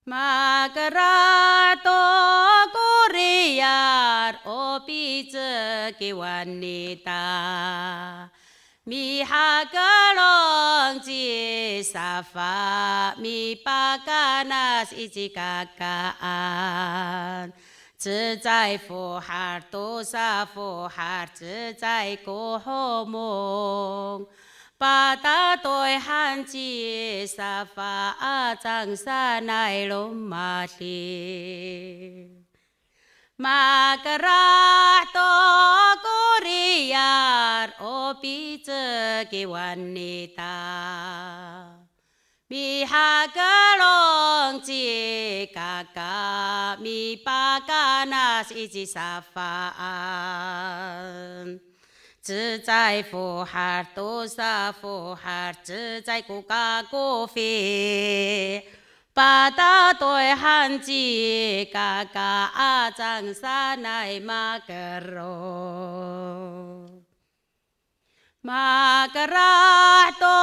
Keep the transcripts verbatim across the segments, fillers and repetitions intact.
Makerah to ko riyar o picekiwan nita. Mihakelong ci safa, mipakanas i ci kakaan. Cecay fohat tosa fohat, cecay ko homong. Patatoy han ci safa a cang sanay lomahid. Makerah to ko riyar o picekiwan nita. Mihakelong ci kaka, mipakanas i ci safaan. Cecay fohat tosa fohat, cecay ko kakofi. Patatoy han ci kaka a cang sanay makerong. Makerah to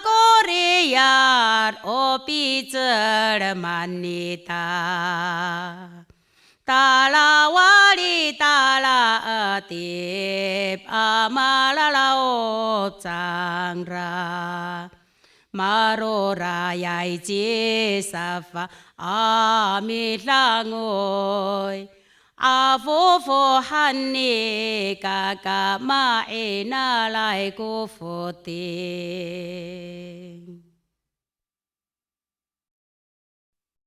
ko riyar o piceleman nita. Talawali talaetip a malalaop cangra. Marorayay ci safa a midangoy. Afofohan ni kaka, ma'inalay ko foting.